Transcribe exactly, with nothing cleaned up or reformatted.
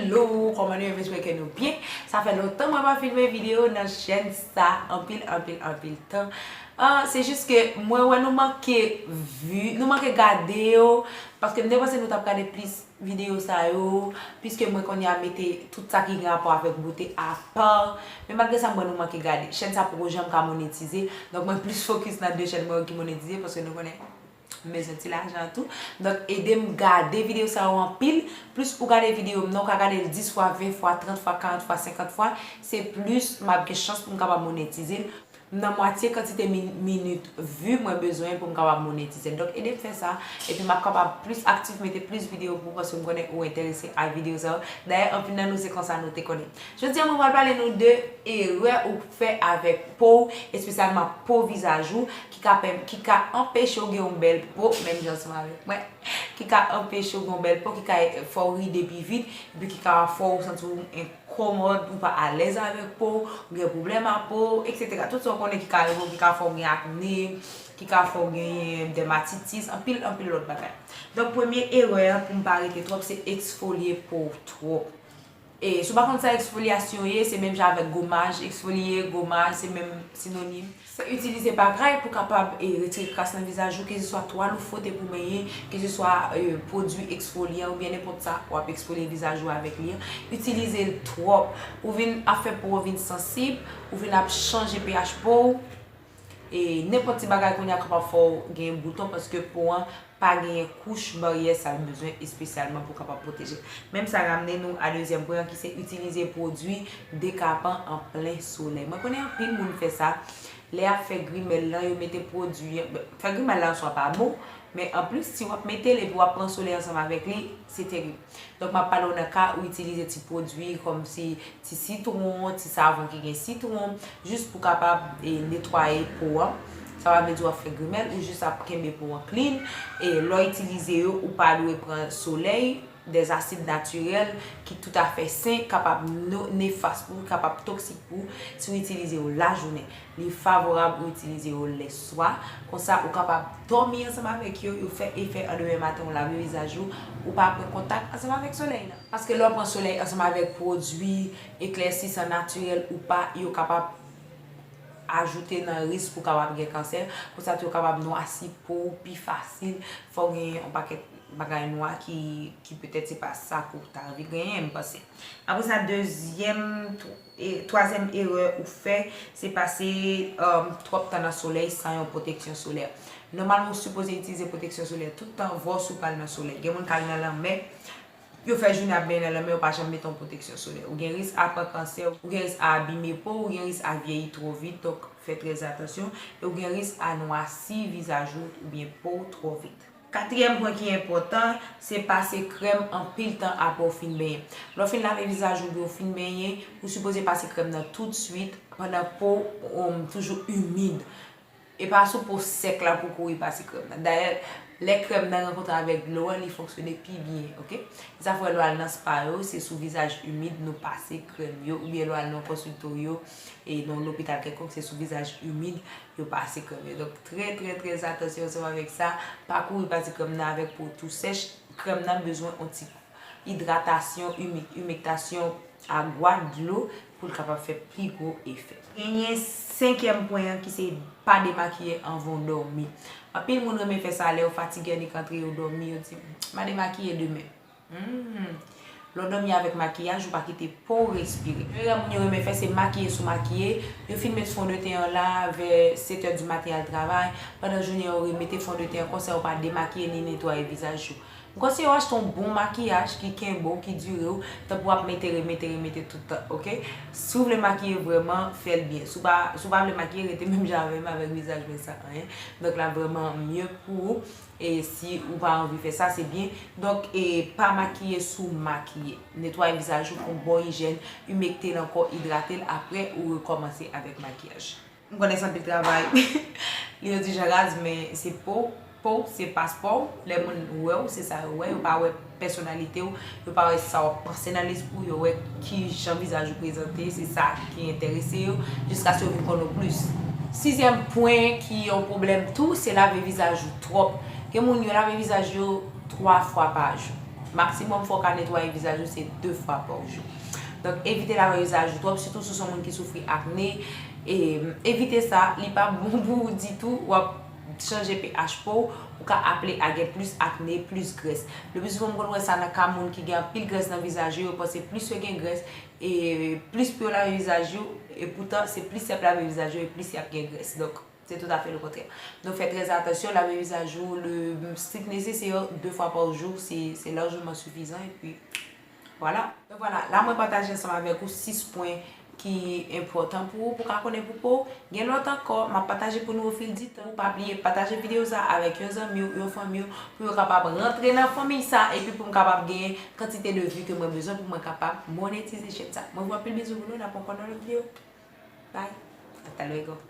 Hello, kòman nou ye? M espere ke nou byen. Sa fè lontan mwen pa filme videyo nan chèn sa, anpil, anpil, anpil tan. Ah, se jis ke mwen wè nou manke vi, nou manke gade yo, paske m te panse nou t ap gade plis videyo sa yo, piske mwen kounye a mete tout sa ki gen rapò avèk bote apa. Men malgre sa, m wè nou manke gade. Chèn sa poko janm ka monetize, donk mwen plis fokis nan de chèn mwen yo ki monetize, paske nou konnen m bezwen ti lajan tou. Donk, ede m gade videyo sa yo anpil. Plis ou gade videyo m nan, ou ka gade l dis fwa, ven fwa, trant fwa, karant fwa, senkant fwa, se plis m ap gen chans pou m kapab monetize l. M nan mwatye kantite mi-, minit vi mwen bezwen pou m kapab monetize l. Donk, ede m fè sa, epi m ap kapab plis aktif, mete plis videyo pou ou, paske m konnen ou enterese ak videyo sa yo. Dayè, anpil nan nou, se konsa nou te konnen. Jodi a, mwen pral pale nou de erè ou fè avèk po w, espesyalman po vizaj ou, ki ka pèm-, ki ka anpeche w gen yon bèl po, menm jan ansanm avèk mwen, ki ka anpeche w gen yon bèl po, ki ka fè w ride pi vit, epi ki ka fè w santi w enkomòd, ou pa alèz avèk po w, ou gen pwoblèm a po, etsetera. Tout sa w konnen ki ka rive w, ki ka fè w gen akne, ki ka fè w genyen dèmatitis, anpil, anpil lòt bagay. Donk, premye erè a, pou m pa rete twòp, se eksfolye po w twòp. E si w pa konn sa eksfolyasyon ye, se menm jan avèk gomaj. Eksfolye, gomaj, se menm sinonim. Se itilize bagay pou kapab, e, retire kras nan vizaj ou, keseswa twal ou fwote pou benyen, keseswa, e, pwodui eksfolyan oubyen nenpòt sa w ap eksfolye vizaj ou avèk li an. Itilize l twòp. Ou vin ap fè po w vin sansib, ou vin ap chanje pH po w. E nenpòt ti bagay kounye a kapab fè w gen bouton, paske po an pa genyen kouch baryè sa l bezwen espesyalman pou kapab pwoteje l. Menm sa ramne nou a dezyèm pwen an, ki se itilize pwodui dekapan an plen solèy. Mwen konnen anpil moun fè sa. Lè y ap fè grimèl lan, yo mete pwodui an. Fè grimèl la an swa pa bon, men anplis, si w ap mete l epi w ap pran solèy ansanm avèk li, se terib. Donk, m ap pale w nan ka ou itilize ti pwodui kòmsi ti sitwon, ti savon ki gen sitwon, jis pou kapab, e, netwaye po an. Sa pa vle di w ap fè grimèl, ou jis ap kenbe po an clean. E lè w itilize yo, ou pa dwe pran solèy, des acides naturels ki toutafè sen, kapab no-, nefas pou ou, kapab toksik pou ou, si w itilize yo lajounen. Li favorab ou itilize yo lèswa. Konsa, ou kapab dòmi ansanm avèk yo, yo fè efè an demen maten, ou lave vizaj ou, ou pa pran kontak ansanm avèk solèy lan. Paske lè w pran solèy ansanm avèk pwodui eklèsisan natirèl ou pa, yo kapab ajoute nan risk pou kapab gen kansè. Konsa tou, yo kapab nwasi po w pi fasil. Fò w genyen yon pakèt bagay nwa ki, ki petèt se pa sa ke w ta anvi genyen, m panse. Apre sa, dezyèm, tw-, e, twazyèm erè ou fè, se pase, um, twòp tan nan solèy san yon pwoteksyon solè. Nòmalman, ou sipoze itilize pwoteksyon solè tout tan, vwè si w pral nan solèy. Gen moun k al nan lanmè, yo fè jounen ap benyen nan lanmè, yo pa janm mete yon pwoteksyon solè. Ou gen risk a pran kansè, ou gen risk a abime po, ou gen risk a vyeyi twò vit, donk fè trè atansyon, e ou gen risk a nwasi vizaj ou oubyen po w twò vit. Katriyèm pwen ki enpòtan, se pase krèm anpil tan apre w fin benyen. Lè w fin lave vizaj ou oubyen w fin benyen, ou sipoze pase krèm nan toutswit pandan po w, um, toujou imid. E pa sou po sèk la pou w kouri pase krèm nan. Dayè, lè krèm nan rankontre avèk dlo a, li fonksyone pi byen, oke? Se sa fè lè w al nan spa yo, se sou vizaj imid nou pase krèm yo, oubyen lè w al nan konsilto yo, e nan lopital kèlkonk, se sou vizaj imid yo pase krèm yo. Donk, trè, trè, trè atansyon ansanm avèk sa. Pa kouri pase krèm nan avèk po tou sèch. Krèm nan bezwen yon ti idratasyon, imi-, imiktasyon a gwa dlo pou l kapab fè pi gwo efè. Genyen senkyèm pwen an ki se pa demakiye anvan w dòmi. Anpil moun renmen fè sa lè yo fatige annik antre yo dòmi, yo di, "M a demakiye demen." Hmm. Lè w dòmi avèk makiyaj, ou pa kite po w respire. Erè moun yo renmen fè se makiye sou makiye. Yo fin met fondeten an la vè sèt è di maten al travay. Pandan jounen an, yo remete fondeten an, konsa yo pa demakiye ni netwaye vizaj yo. M konseye w achte yon bon makiyaj ki kenbe w, ki dire w, tanpou w ap mete, remete, remete tout tan, oke? Si w vle makiye vrèman, fè l byen. Si w pa, si w pa vle makiye, rete menm jan avè m, avèk vizaj mwen san anyen. Donk la vrèman mye pou ou. E si ou pa anvi fè sa, se byen. Donk, e pa makiye sou makiye. Netwaye vizaj ou, fè yon bon ijyèn, imekte l ankò, idrate l, apre ou rekòmanse avèk makiyaj. M konnen se anpil travay. Li yon ti jan raz, men se po, po w, se paspò w. Lè moun wè w, se sa yo wè. Yo pa wè pèsonalite w, yo pa wè sa w ap panse nan lespri w, yo wè ki jan vizaj ou prezante, se sa ki enterese yo, jiskaske yo vin konnen w plis. Sizyèm pwen ki yon pwoblèm tou, se lave vizaj ou twòp. Gen moun yo lave vizaj yo twa fwa pa jou. Maksimòm fwa w ka netwaye vizaj ou se de fwa pa jou. Donk, evite lave vizaj ou twòp, sitou si w se yon moun ki soufri akne. E, evite sa, li pa bon pou ou ditou. W ap chanje pH po w, ou ka aple a gen plis akne, plis grès. Le pli souvan, m konn wè sa nan ka moun ki gen anpil grès nan vizaj yo, yo panse plis yo gen grès, e plis pou yo lave vizaj yo, e poutan, se plis y ap lave vizaj yo, e plis y ap gen grès. Donk, se toutafè lekontrè. Donk, fè trè atansyon, lave vizaj ou, le strict nécessaire, de fwa pa jou, se, se lajman sifizan, epi vwala. Donk, vwala, la mwen pataje ansanm avèk ou sis pwen ki enpòtan pou ou, pou w ka konnen pou po w. Gen lòt ankò, m ap pataje pou nou au fil du temps. Pa bliye pataje videyo sa avèk yon zanmi w, yon fanmi w, pou yo kapab rantre nan fanmiy sa, epi pou m kapab genyen kantite de vues ke mwen bezwen pou mwen kapab monetize chaîne sa. Mwen voye anpil bizou pou nou, n ap ankò nan lòt videyo. Bye. Hasta luego.